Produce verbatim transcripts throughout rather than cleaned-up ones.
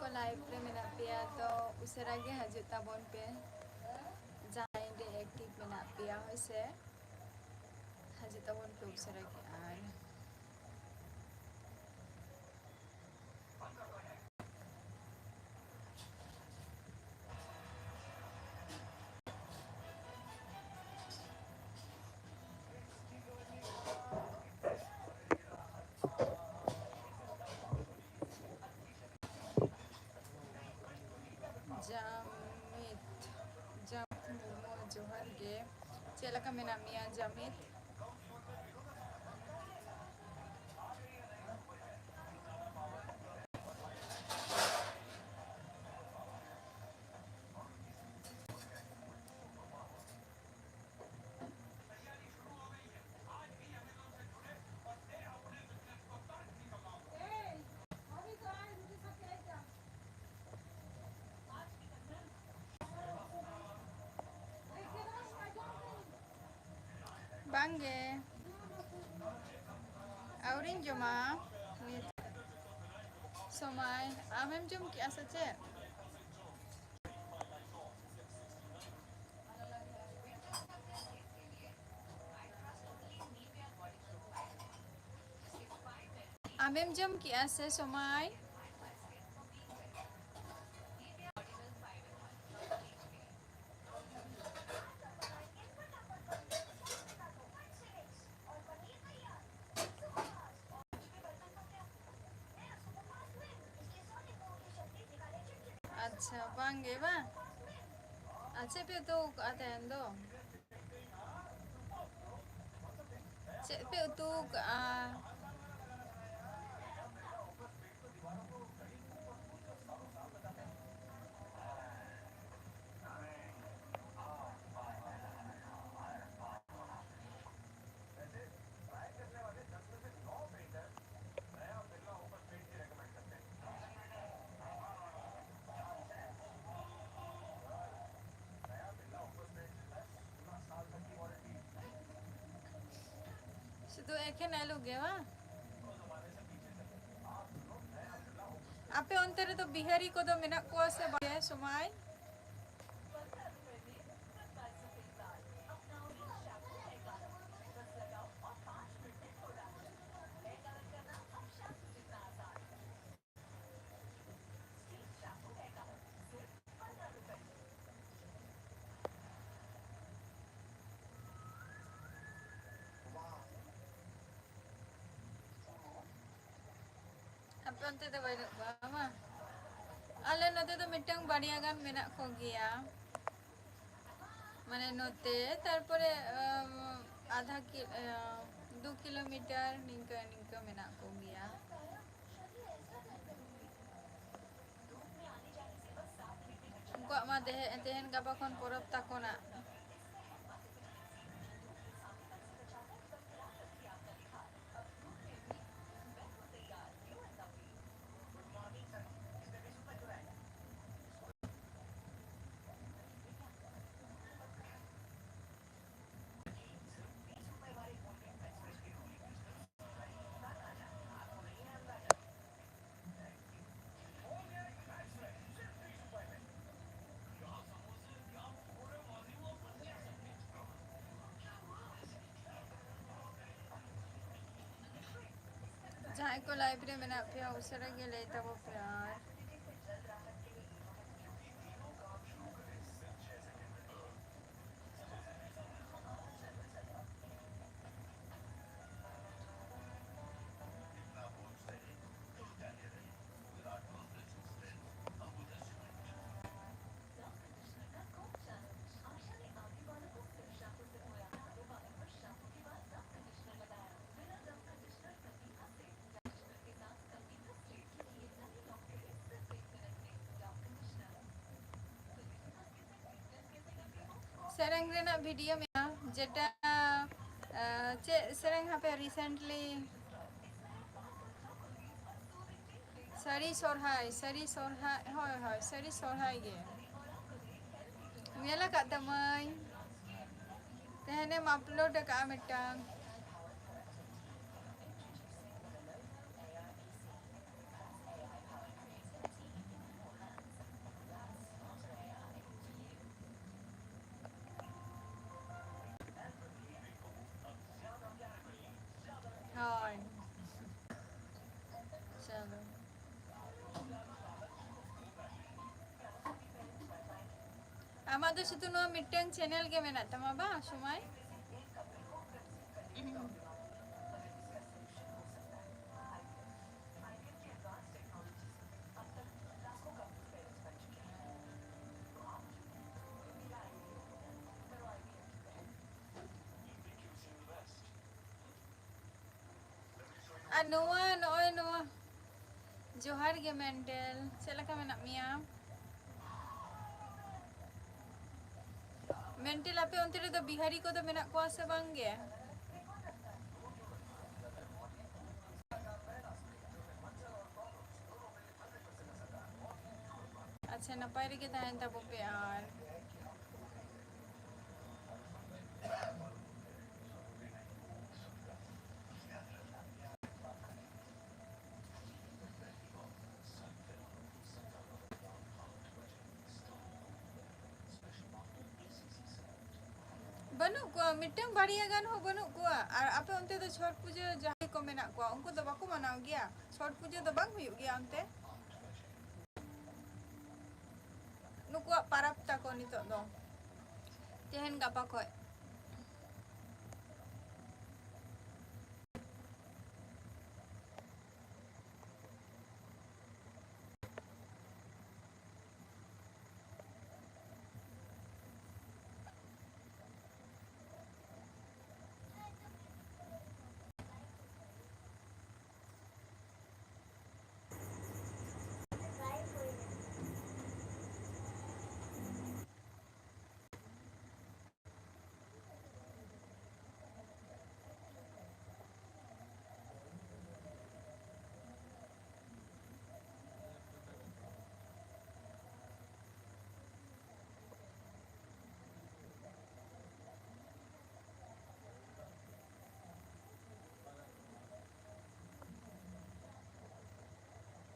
ᱠᱚ live ᱨᱮ ᱢᱮᱱᱟᱜ ᱯᱮᱭᱟ, ᱛᱚ ᱩᱥᱟᱹᱨᱟ ᱜᱮ ᱦᱤᱡᱩᱜ ᱛᱟᱵᱚᱱ ᱯᱮ᱾ ᱡᱟᱦᱟᱸᱭ ᱨᱮ active ᱢᱮᱱᱟᱜ ᱯᱮᱭᱟ, ᱦᱳᱭ ᱥᱮ, ᱦᱤᱡᱩᱜ ᱛᱟᱵᱚᱱ ᱯᱮ ᱩᱥᱟᱹᱨᱟ ᱜᱮ᱾ ᱟᱨ ᱡᱟᱢᱤᱛ, ᱡᱟᱢᱤᱛ ᱢᱩᱨᱢᱩ, ᱡᱚᱦᱟᱨ ᱜᱮ᱾ ᱪᱮᱫ ᱞᱮᱠᱟ ᱢᱮᱱᱟᱜ ᱢᱮᱭᱟ ᱡᱟᱢᱤᱛ? ᱵᱟᱝᱜᱮ, ᱟᱹᱣᱨᱤᱧ ᱡᱚᱢᱟ ᱱᱤᱛ᱾ ᱥᱚᱢᱟᱭ, ᱟᱢᱮᱢ ᱡᱚᱢ ᱠᱮᱜᱼᱟ ᱥᱮ ᱪᱮᱫ? ᱟᱢᱮᱢ ᱡᱚᱢ ᱠᱮᱜᱼᱟ ᱥᱮ ᱥᱚᱢᱟᱭ? ᱟᱪᱪᱷᱟ, ᱵᱟᱝ ᱜᱮ ᱵᱟᱝ? ᱟᱨ ᱪᱮᱫ ᱯᱮ ᱩᱛᱩ ᱠᱟᱜᱼᱟ ᱛᱮᱦᱮᱧ ᱫᱚ? ᱪᱮᱫ ᱯᱮ ᱩᱛᱩ ᱠᱟᱜᱼᱟ? ᱥᱩᱫᱷᱩ ᱮᱠᱷᱮᱱ ᱟᱹᱞᱩ ᱜᱮ ᱵᱟᱝ? ᱟᱯ-, ᱟᱯᱮ ᱚᱱᱛᱮ ᱨᱮᱫᱚ ᱵᱤᱦᱟᱨᱤ ᱠᱚᱫᱚ ᱢᱮᱱᱟᱜ ᱠᱚᱣᱟ ᱥᱮ ᱵᱟᱝ? ᱥᱚᱢᱟᱭ? ᱟᱯᱮ ᱚᱱᱛᱮ ᱫᱚ ᱵᱟᱹᱱᱩᱜ ᱠᱚᱣᱟ ᱵᱟᱝ? ᱟᱞᱮ ᱱᱚᱛᱮ ᱫᱚ ᱢᱤᱫᱴᱟᱝ ᱵᱟᱨᱭᱟ ᱜᱟᱱ ᱢᱮᱱᱟᱜ ᱠᱚᱜᱮᱭᱟ᱾ ᱢᱟᱱᱮ ᱱᱚᱛᱮ, ᱛᱟᱨᱯᱚᱨᱮ, ᱟᱢ, ᱟᱫᱷᱟ ᱠᱤ-, ᱟᱢ, ᱫᱩ ᱠᱤᱞᱳᱢᱤᱴᱟᱨ ᱱᱤᱝᱠᱟᱹ, ᱱᱤᱝᱠᱟᱹ ᱢᱮᱱᱟᱜ ᱠᱚᱜᱮᱭᱟ᱾ ᱩᱱᱠᱩᱣᱟᱜ ᱢᱟ ᱛᱮᱦᱮ-, ᱛᱮᱦᱮᱧ ᱜᱟᱯᱟ ᱠᱷᱚᱱ ᱯᱚᱨᱚᱵᱽ ᱛᱟᱠᱚ ᱱᱟᱜ᱾ ᱡᱟᱦᱟᱸᱭ ᱠᱚ live ᱨᱮ ᱢᱮᱱᱟᱜ ᱯᱮᱭᱟ, ᱩᱥᱟᱹᱨᱟ ᱜᱮ ᱞᱟᱹᱭ ᱛᱟᱵᱚ ᱯᱮ ᱟᱨ᱾ ᱥᱮᱨᱮᱧ ᱨᱮᱱᱟᱜ video ᱢᱮᱱᱟᱜᱼᱟ, ᱡᱮᱴᱟ, ᱟᱸ, ᱪᱮᱫ ᱥᱮᱨᱮᱧ ᱦᱟᱯᱮ recently? ᱥᱟᱹᱨᱤ ᱥᱚᱨᱦᱟᱭ, ᱥᱟᱹᱨᱤ ᱥᱚᱨᱦᱟᱭ, ᱦᱳᱭ, ᱦᱳᱭ, ᱥᱟᱹᱨᱤ ᱥᱚᱨᱦᱟᱭ ᱜᱮ᱾ ᱧᱮᱞ ᱟᱠᱟᱫ ᱛᱟᱢᱟᱹᱧ, ᱛᱮᱦᱮᱧᱮᱢ upload ᱟᱠᱟᱫᱼᱟ ᱢᱤᱫᱴᱟᱝ᱾ ᱟᱢᱟᱜ ᱫᱚ ᱥᱩᱫᱷᱩ ᱱᱚᱣᱟ ᱢᱤᱫᱴᱟᱝ ᱪᱮᱱᱮᱞ ᱜᱮ ᱢᱮᱱᱟᱜ ᱛᱟᱢᱟ ᱵᱟᱝ, ᱥᱚᱢᱟᱭ? ᱟᱨ ᱱᱚᱣᱟ, ᱱᱚᱜᱼᱚᱭ ᱱᱚᱣᱟ, ᱡᱚᱦᱟᱨ ᱜᱮ ᱢᱮᱱᱰᱮᱞ, ᱪᱮᱫ ᱞᱮᱠᱟ ᱢᱮᱱᱟᱜ ᱢᱮᱭᱟ? ᱢᱮᱱᱰᱮᱞ, ᱟᱯᱮ ᱚᱱᱛᱮ ᱨᱮᱫᱚ ᱵᱤᱦᱟᱨᱤ ᱠᱚᱫᱚ ᱢᱮᱱᱟᱜ ᱠᱚᱣᱟ ᱥᱮ ᱵᱟᱝ ᱜᱮ? ᱟᱪᱪᱷᱟ, ᱱᱟᱯᱟᱭ ᱨᱮᱜᱮ ᱛᱟᱦᱮᱱ ᱛᱟᱵᱚ ᱯᱮ᱾ ᱟᱨ ᱵᱟᱹᱱᱩᱜ ᱠᱚᱣᱟ, ᱢᱤᱫᱴᱟᱝ ᱵᱟᱨᱭᱟ ᱜᱟᱱ ᱦᱚᱸ ᱵᱟᱹᱱᱩᱜ ᱠᱚᱣᱟ᱾ ᱟᱨ ᱟᱯᱮ ᱚᱱᱛᱮ ᱫᱚ ᱪᱷᱚᱴ ᱯᱩᱡᱟᱹ ᱡᱟᱦᱟᱸᱭ ᱠᱚ ᱢᱮᱱᱟᱜ ᱠᱚᱣᱟ, ᱩᱱᱠᱩ ᱫᱚ ᱵᱟᱠᱚ ᱢᱟᱱᱟᱣ ᱜᱮᱭᱟ? ᱪᱷᱚᱴ ᱯᱩᱡᱟᱹ ᱫᱚ ᱵᱟᱝ ᱦᱩᱭᱩᱜ ᱜᱮᱭᱟ ᱚᱱᱛᱮ? ᱱᱩᱠᱩᱣᱟᱜ ᱯᱟᱨᱟᱵᱽ ᱛᱟᱠᱚ ᱱᱤᱛᱚᱜ ᱫᱚ, ᱛᱮᱦᱮᱧ ᱜᱟᱯᱟ ᱠᱷᱚᱡ᱾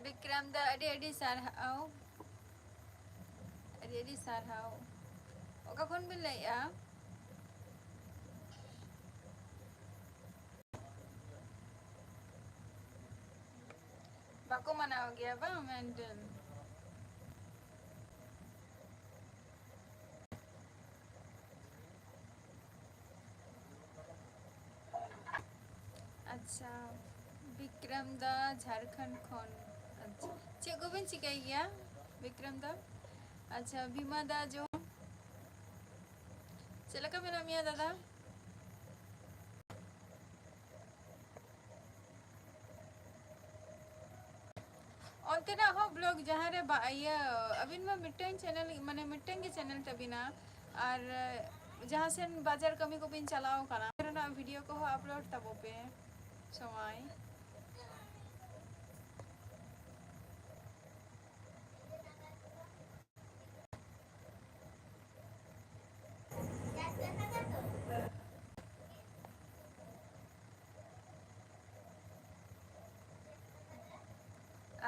ᱵᱤᱠᱨᱚᱢ ᱫᱟ, ᱟᱹᱰᱤ ᱟᱹᱰᱤ ᱥᱟᱨᱦᱟᱣ, ᱟᱹᱰᱤ ᱟᱹᱰᱤ ᱥᱟᱨᱦᱟᱣ᱾ ᱚᱠᱟ ᱠᱷᱚᱱ ᱵᱤᱱ ᱞᱟᱹᱭᱮᱜᱼᱟ? ᱵᱟᱠᱚ ᱢᱟᱱᱟᱣ ᱜᱮᱭᱟ ᱵᱟᱝ ᱢᱮᱱᱰᱮᱞ? ᱟᱪᱪᱷᱟ, ᱵᱤᱠᱨᱚᱢ ᱫᱟ ᱡᱷᱟᱲᱠᱷᱚᱸᱰ ᱠᱷᱚᱱ᱾ ᱟᱪᱪᱷᱟ, ᱪᱮᱫ ᱠᱚᱵᱤᱱ ᱪᱤᱠᱟᱹᱭ ᱜᱮᱭᱟ ᱵᱤᱠᱨᱚᱢ ᱫᱟ? ᱟᱪᱪᱷᱟ, ᱵᱷᱤᱢᱟ ᱫᱟ ᱡᱚᱦᱟᱨ᱾ ᱪᱮᱫ ᱞᱮᱠᱟ ᱢᱮᱱᱟᱜ ᱢᱮᱭᱟ ᱫᱟᱫᱟ? ᱚᱱᱛᱮᱱᱟᱜ ᱦᱚᱸ ᱵᱞᱚᱜ ᱡᱟᱦᱟᱸ ᱨᱮ ᱵᱟ-, ᱤᱭᱟᱹ, ᱟᱹᱵᱤᱱ ᱢᱟ ᱢᱤᱫᱴᱟᱝ ᱪᱮᱱᱮᱞ, ᱢᱟᱱᱮ ᱢᱤᱫᱴᱟᱝ ᱜᱮ ᱪᱮᱱᱮᱞ ᱛᱟᱹᱵᱤᱱᱟ, ᱟᱨ ᱡᱟᱦᱟᱸ ᱥᱮᱱ ᱵᱟᱡᱟᱨ ᱠᱟᱹᱢᱤ ᱠᱚᱵᱤᱱ ᱪᱟᱞᱟᱣ ᱠᱟᱱᱟ, ᱚᱱᱟ ᱨᱮᱱᱟᱜ ᱵᱷᱤᱰᱤᱭᱳ ᱠᱚᱦᱚᱸ ᱟᱯᱞᱳᱰ ᱛᱟᱵᱚ ᱯᱮ ᱥᱚᱢᱚᱭ᱾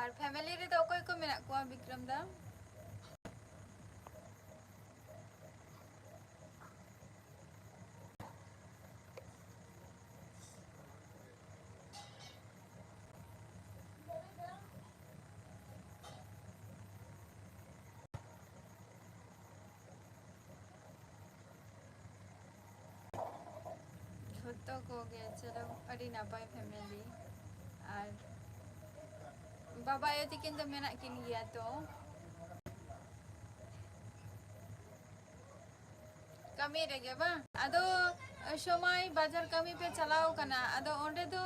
ᱟᱨ ᱯᱷᱮᱢᱮᱞᱤ ᱨᱮᱫᱚ ᱚᱠᱚᱭ ᱠᱚ ᱢᱮᱱᱟᱜ ᱠᱚᱣᱟ ᱵᱤᱠᱨᱚᱢ ᱫᱟ? ᱡᱷᱚᱛᱚ ᱠᱚᱜᱮ, ᱪᱚᱞᱚ, ᱟᱹᱰᱤ ᱱᱟᱯᱟᱭ ᱯᱷᱮᱢᱮᱞᱤ᱾ ᱟᱨ ᱵᱟᱵᱟ ᱟᱭᱳ ᱛᱤᱠᱤᱱ ᱫᱚ ᱢᱮᱱᱟᱜ ᱠᱤᱱ ᱜᱮᱭᱟ ᱛᱚ᱾ ᱠᱟᱹᱢᱤ ᱨᱮᱜᱮ ᱵᱟᱝ? ᱟᱫᱚ ᱥᱚᱢᱚᱭ ᱵᱟᱡᱟᱨ ᱠᱟᱹᱢᱤ ᱯᱮ ᱪᱟᱞᱟᱣ ᱠᱟᱱᱟ, ᱟᱫᱚ ᱚᱸᱰᱮ ᱫᱚ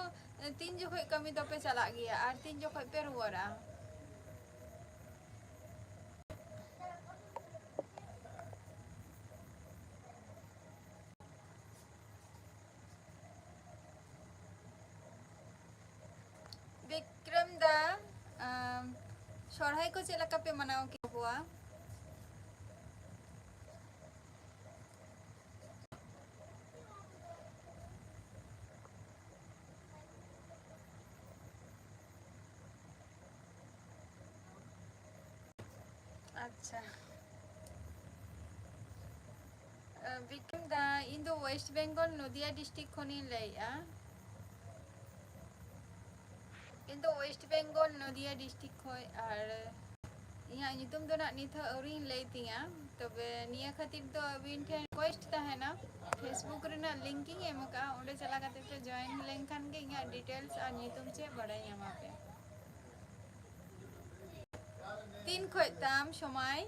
ᱛᱤᱱ ᱡᱚᱠᱷᱚᱡ ᱠᱟᱹᱢᱤ ᱫᱚᱯᱮ ᱪᱟᱞᱟᱜ ᱜᱮᱭᱟ ᱟᱨ ᱛᱤᱱ ᱡᱚᱠᱷᱚᱡ ᱯᱮ ᱨᱩᱣᱟᱹᱲᱟ? ᱵᱤᱠᱨᱚᱢ ᱫᱟ, ᱟᱢ, ᱥᱚᱨᱦᱟᱭ ᱠᱚ ᱪᱮᱫ ᱞᱮᱠᱟ ᱯᱮ ᱢᱟᱱᱟᱣ ᱠᱮᱫᱟ ᱟᱵᱚᱣᱟᱜ? ᱟᱪᱪᱷᱟ᱾ ᱟᱸ, ᱵᱤᱠᱨᱚᱢ ᱫᱟ, ᱤᱧ ᱫᱚ ᱳᱭᱮᱥᱴ ᱵᱮᱝᱜᱚᱞ ᱱᱚᱫᱤᱭᱟ ᱰᱤᱥᱴᱨᱤᱠᱴ ᱠᱷᱚᱱᱤᱧ ᱞᱟᱹᱭᱮᱫᱼᱟ᱾ ᱤᱧ ᱫᱚ ᱳᱭᱮᱥᱴ ᱵᱮᱝᱜᱚᱞ ᱱᱚᱫᱤᱭᱟ ᱰᱤᱥᱴᱨᱤᱠᱴ ᱠᱷᱚᱱ, ᱟᱨ ᱤᱧᱟᱹᱜ ᱧᱩᱛᱩᱢ ᱫᱚ ᱱᱟᱜ ᱱᱤᱛ ᱦᱚᱸ ᱟᱹᱣᱨᱤᱧ ᱞᱟᱹᱭ ᱛᱤᱧᱟ, ᱛᱚᱵᱮ ᱱᱤᱭᱟᱹ ᱠᱷᱟᱹᱛᱤᱨ ᱫᱚ ᱟᱹᱵᱤᱱ ᱴᱷᱮᱱ request ᱛᱟᱦᱮᱱᱟ, Facebook ᱨᱮᱱᱟᱜ link ᱤᱧ ᱮᱢ ᱟᱠᱟᱫᱼᱟ, ᱚᱸᱰᱮ ᱪᱟᱞᱟᱣ ᱠᱟᱛᱮ ᱯᱮ join ᱞᱮᱱᱠᱷᱟᱱ ᱜᱮ ᱤᱧᱟᱹᱜ details ᱟᱨ ᱧᱩᱛᱩᱢ ᱪᱮᱫ ᱵᱟᱲᱟᱭ ᱧᱟᱢᱟ ᱯᱮ᱾ ᱛᱤᱱ ᱠᱷᱚᱡ ᱛᱟᱢ ᱥᱚᱢᱟᱭ?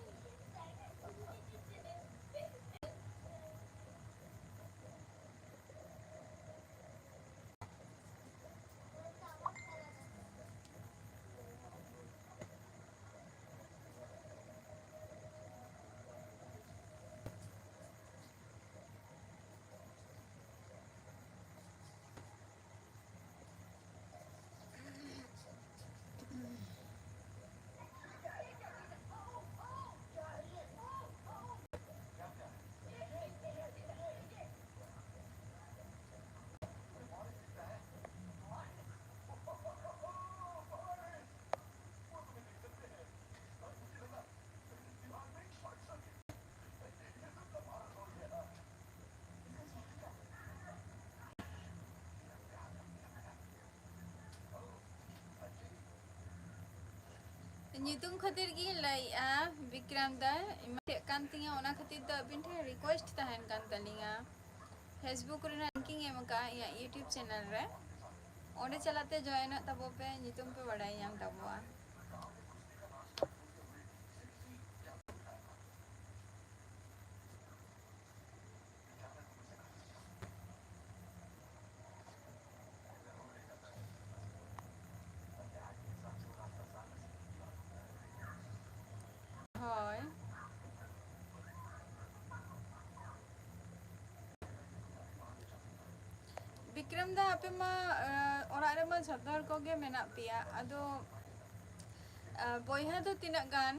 ᱧᱩᱛᱩᱢ ᱠᱷᱟᱹᱛᱤᱨ ᱜᱤᱧ ᱞᱟᱹᱭᱮᱜᱼᱟ, ᱵᱤᱠᱨᱚᱢ ᱫᱟ, ᱮᱢᱟᱱ ᱠᱟᱱ ᱛᱤᱧᱟᱹ, ᱚᱱᱟ ᱠᱷᱟᱹᱛᱤᱨ ᱫᱚ ᱟᱹᱵᱤᱱ ᱴᱷᱮᱱ request ᱛᱟᱦᱮᱱ ᱠᱟᱱ ᱛᱟᱹᱞᱤᱧᱟ᱾ Facebook ᱨᱮᱱᱟᱜ link ᱤᱧ ᱮᱢ ᱟᱠᱟᱫᱼᱟ ᱤᱧᱟᱹᱜ YouTube channel ᱨᱮ, ᱚᱸᱰᱮ ᱪᱟᱞᱟᱜ ᱛᱮ join ᱚᱜ ᱛᱟᱵᱚ ᱯᱮ, ᱧᱩᱛᱩᱢ ᱯᱮ ᱵᱟᱲᱟᱭ ᱧᱟᱢ ᱛᱟᱵᱚᱣᱟ᱾ ᱦᱳᱭ᱾ ᱵᱤᱠᱨᱚᱢ ᱫᱟ, ᱟᱯᱮ ᱢᱟ, ᱮ, ᱚᱲᱟᱜ ᱨᱮᱢᱟ ᱡᱷᱚᱛᱚ ᱦᱚᱲ ᱠᱚᱜᱮ ᱢᱮᱱᱟᱜ ᱯᱮᱭᱟ, ᱟᱫᱚ, ᱮ, ᱵᱚᱭᱦᱟ ᱫᱚ ᱛᱤᱱᱟᱹᱜ ᱜᱟᱱ?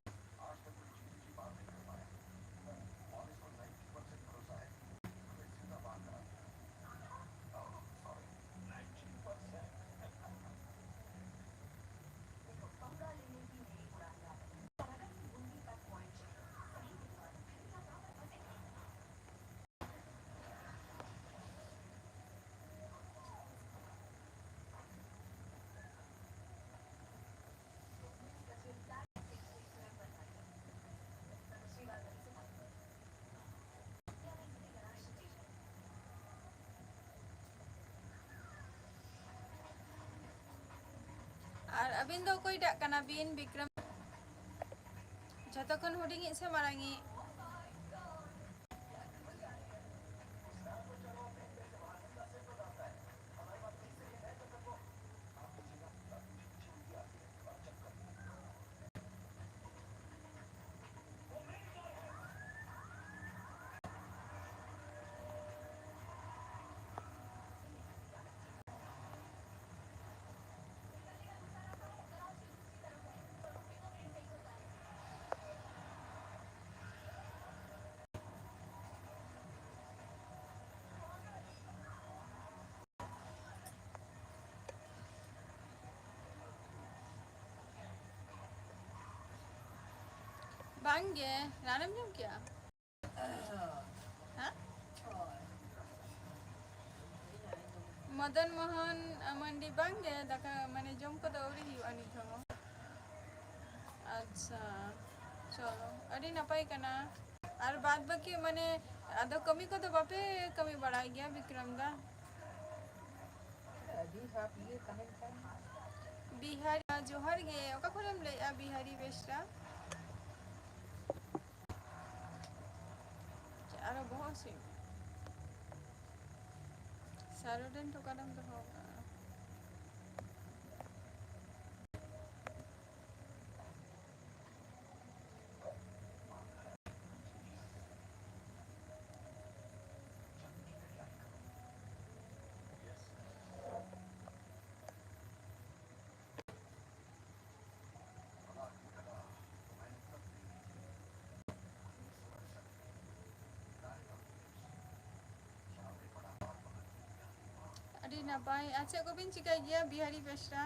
ᱟᱹᱵᱤᱱ ᱫᱚ ᱚᱠᱚᱭᱴᱟᱜ ᱠᱟᱱᱟ ᱵᱤᱱ, ᱵᱤᱠᱨᱚᱢ? ᱡᱷᱚᱛᱚ ᱠᱷᱚᱱ ᱦᱩᱰᱤᱧᱤᱡ ᱥᱮ ᱢᱟᱨᱟᱝᱤᱡ? ᱵᱟᱝᱜᱮ, ᱨᱟᱱᱮᱢ ᱡᱚᱢ ᱠᱮᱜᱼᱟ? ᱦᱮᱸ? ᱢᱚᱫᱚᱱ ᱢᱳᱦᱚᱱ ᱢᱟᱱᱰᱤ, ᱵᱟᱝᱜᱮ, ᱫᱟᱠᱟ ᱢᱟᱱᱮ ᱡᱚᱢ ᱠᱚᱫᱚ ᱟᱹᱣᱨᱤ ᱦᱩᱭᱩᱜᱼᱟ ᱱᱤᱛ ᱦᱚᱸ᱾ ᱟᱪᱪᱷᱟ, ᱪᱚᱞᱚ, ᱟᱹᱰᱤ ᱱᱟᱯᱟᱭ ᱠᱟᱱᱟ᱾ ᱟᱨ ᱵᱟᱫ ᱵᱟᱹᱠᱤ ᱢᱟᱱᱮ ᱟᱫᱚ ᱠᱟᱹᱢᱤ ᱠᱚᱫᱚ ᱵᱟᱯᱮ ᱠᱟᱹᱢᱤ ᱵᱟᱲᱟᱭ ᱜᱮᱭᱟ ᱵᱤᱠᱨᱚᱢ ᱫᱟ? ᱟᱹᱰᱤ ᱵᱷᱟᱵᱽ ᱜᱮ ᱛᱟᱦᱮᱱ ᱠᱟᱱ᱾ ᱵᱤᱦᱟᱨᱤ, ᱡᱚᱦᱟᱨ ᱜᱮ, ᱚᱠᱟ ᱠᱷᱚᱱᱮᱢ ᱞᱟᱹᱭᱮᱜᱼᱟ ᱵᱤᱦᱟᱨᱤ ᱵᱮᱥᱨᱟ? ᱟᱨᱚ ᱵᱚᱦᱚᱜ ᱦᱟᱹᱥᱩᱭᱮᱫ ᱢᱮᱭᱟ? ᱥᱟᱨᱳᱰᱮᱱᱴ ᱚᱠᱟᱨᱮᱢ ᱫᱚᱦᱚ ᱠᱟᱜᱼᱟ? ᱟᱹᱰᱤ ᱱᱟᱯᱟᱭ᱾ ᱟᱨ ᱪᱮᱫ ᱠᱚᱵᱤᱱ ᱪᱤᱠᱟᱹᱭ ᱜᱮᱭᱟ ᱵᱤᱦᱟᱨᱤ ᱵᱮᱥᱨᱟ?